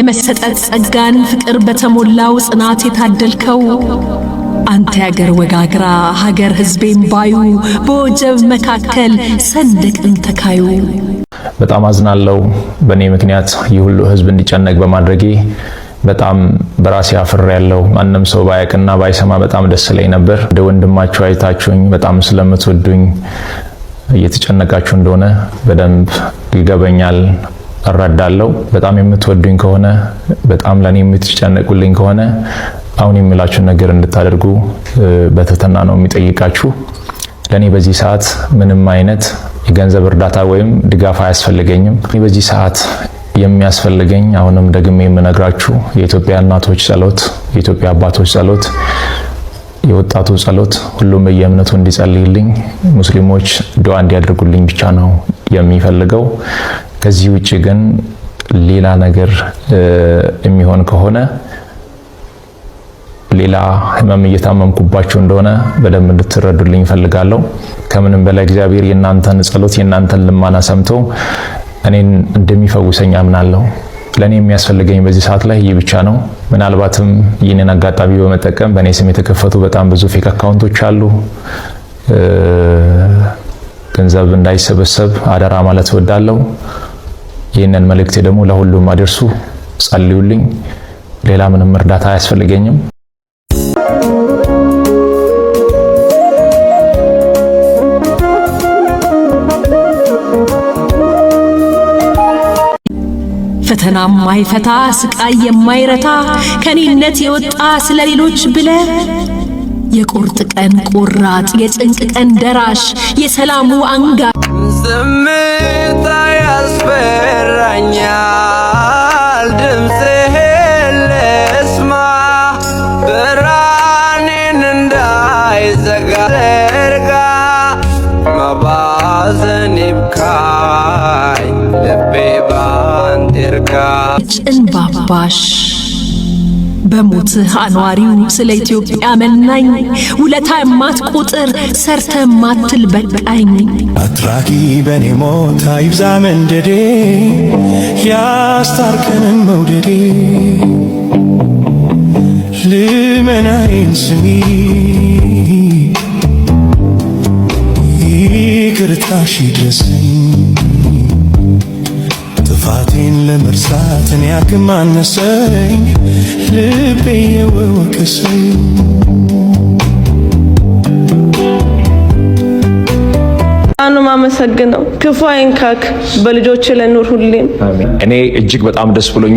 የመሰጠት ጸጋን ፍቅር በተሞላው ጽናት የታደልከው አንተ ያገር ወጋግራ ሀገር ሕዝቤን ባዩ በወጀብ መካከል ሰንደቅን ተካዩ። በጣም አዝናለው። በእኔ ምክንያት ይህ ሁሉ ህዝብ እንዲጨነቅ በማድረጌ በጣም በራሴ አፍሬያለሁ። ማንም ሰው ባያቅና ባይሰማ በጣም ደስ ይለኝ ነበር። እንደ ወንድማችሁ አይታችሁኝ በጣም ስለምትወዱኝ እየተጨነቃችሁ እንደሆነ በደንብ ይገበኛል፣ እረዳለሁ። በጣም የምትወዱኝ ከሆነ፣ በጣም ለኔ የምትጨነቁልኝ ከሆነ አሁን የምላችሁን ነገር እንድታደርጉ በትህትና ነው የሚጠይቃችሁ። ለኔ በዚህ ሰዓት ምንም አይነት የገንዘብ እርዳታ ወይም ድጋፍ አያስፈልገኝም። በዚህ ሰዓት የሚያስፈልገኝ፣ አሁንም ደግሜ የምነግራችሁ፣ የኢትዮጵያ እናቶች ጸሎት፣ የኢትዮጵያ አባቶች ጸሎት፣ የወጣቱ ጸሎት፣ ሁሉም በየእምነቱ እንዲጸልይልኝ፣ ሙስሊሞች ዱዓ እንዲያደርጉልኝ ብቻ ነው የሚፈልገው። ከዚህ ውጭ ግን ሌላ ነገር የሚሆን ከሆነ ሌላ ህመም እየታመምኩባችሁ እንደሆነ በደንብ እንድትረዱልኝ እፈልጋለሁ። ከምንም በላይ እግዚአብሔር የእናንተን ጸሎት፣ የእናንተን ልማና ሰምቶ እኔን እንደሚፈውሰኝ አምናለሁ። ለእኔ የሚያስፈልገኝ በዚህ ሰዓት ላይ ይህ ብቻ ነው። ምናልባትም ይህንን አጋጣሚ በመጠቀም በእኔ ስም የተከፈቱ በጣም ብዙ fake account ኦች አሉ። ገንዘብ እንዳይሰበሰብ አደራ ማለት እወዳለሁ። ይህንን መልእክቴ ደግሞ ለሁሉም አድርሱ፣ ጸልዩልኝ። ሌላ ምንም እርዳታ አያስፈልገኝም። ፈተና የማይፈታ፣ ስቃይ የማይረታ፣ ከኔነት የወጣ ስለ ሌሎች ብለ የቁርጥ ቀን ቆራጥ፣ የጭንቅ ቀን ደራሽ፣ የሰላሙ አንጋ ዝምታ ያስፈራኛል፣ ድምፅህን ልስማ፣ ብርሃኔን እንዳይዘጋ ዘርጋ፣ መባዘን ይብቃኝ፣ ልቤ ባንተ ይርጋ። ጭንባባሽ በሞትህ አኗሪው፣ ስለ ኢትዮጵያ መናኝ፣ ውለታ የማትቆጥር፣ ሰርተ የማትል በቃኝ። አትራቂ በኔ ሞት አይብዛ መንደዴ፣ ያስታርቀንን መውደዴ፣ ልመናዬን ስሚ፣ ይቅርታሽ ይድረሰኝ፣ ጥፋቴን ለመርሳት እኔ አቅም አነሰኝ፣ ልቤ የወቀሰኝ። በጣም ነው የማመሰግነው። ክፉ አይንካክ፣ በልጆች ለኑር ሁሌም። እኔ እጅግ በጣም ደስ ብሎኛል።